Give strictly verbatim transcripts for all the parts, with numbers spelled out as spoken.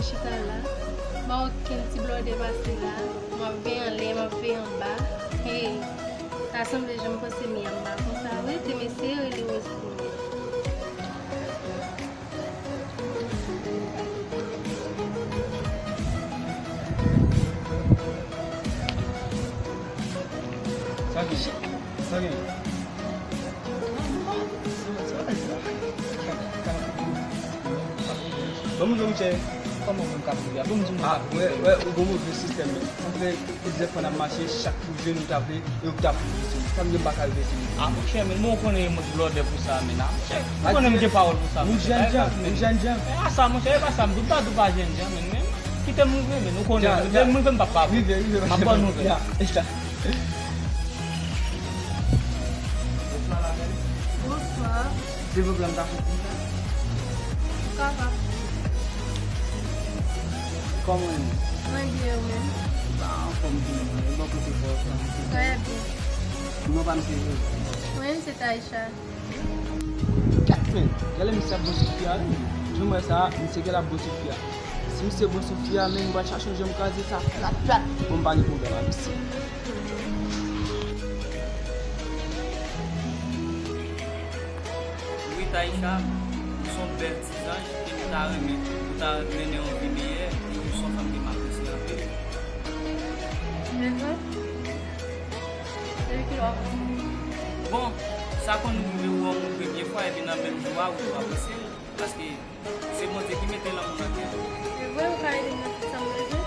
Chita la, m pa wè okenn ti blòdè pase la. M ap veye anlè, m ap veye anba. Hey, ta sanble jan m panse m ye anba konsa vre, te m eseye rele Rose pou mwen. Sa gen? Sa gen? Bon, mwen, mwen, chè. Kòman mwen ka prive? Bon, mwen, mwen ka prive. Ah, wè, wè, ou gon move sistèm, men. Sa fè plizyè fwa n ap mache, chak kou jwenn ou t ap e ou t ap rive sou li. Sa m gen m pa ka rive sou li. Ah, monchè, men mwen konnen yon mòd blòdè pou sa, men, ah, monchè, ou konnen m gen pawòl pou sa, monchè. Ou jènjan, ou jènjan. E a sa, monchè, e pa sa, m di w m pa di w pa jènjan, men, men, kite m rive, men, ou konnen, m rive, m pa pa. Rive, rive, m ap ba w nouvèl. Ya, e sa. Bonswa, la bèl. Bonswa. Devlopman ta fè konsa. Ou kapab. Kòman w ye? Mwen byen, ou menm? Ba, anfòm tou, mwen. E bò kote kò w, frè? Trè byen. Non pa m se Jezi. Mwen menm se Taïcha. Gad men, gade misye ap bon sou fi a, wi. Jan m wè sa, misye gèlè ap bon sou fi a. Si misye bon sou fi a, men m pral chache yon jan m kraze sa plat plat. Bon, m pa gen pwoblèm ak misye. Wi, Taïcha, ou se yon bèl ti zanj, e m ta renmen ou ta mennen yon vi meyè, e ou se yon fanm ke m apresye anpil. Men vre? Depi kilè w ap wè m? Bon, sa konn rive ou wè moun premye fwa, epi nan menm jou a, ou tou apresye l. Paske se Bondye ki mete lanmou nan kè nou. Se vre, ou ka ede m nan tout sa m bezwen?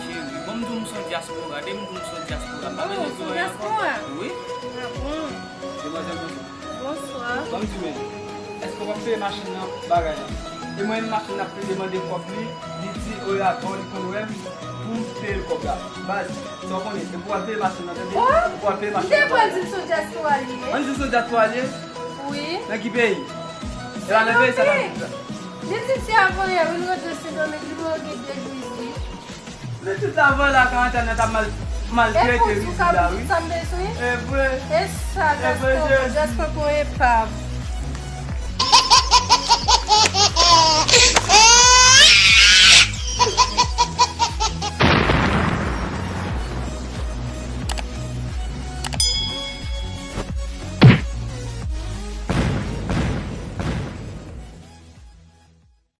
Cheri, bon, m di w m se yon dyaspora, depi m di w m se yon dyaspora, m pa bezwen di w anyen ankò. Wi. Ah bon? Demwazèl, bonjou. Bonswa. Ban m di w, men, èske w p ap peye machin nan bagay la? E mwen menm machin nan ap pede mande kòb li, li di oratò, li konn wè m, pou m peye l kòb la. Baz, sa w konnen, depi w al peye machin nan, tande? Oh! Depi w al peye machin nan, m te pral di l se yon dyaspora li ye. Ann di l se yon dyaspora li ye? Wi. Nan ki peyi? E pa nan peyi sa l ap viv la. Li di se avanyè, wi, l rantre Sendomeng, li rantre legliz, wi. Men tout la vwala ka entènèt ap mal, maltrete wi, sila, wi. Sa m bezwen. E vre. E sa, e vre, Jasper, Jasper pou epav.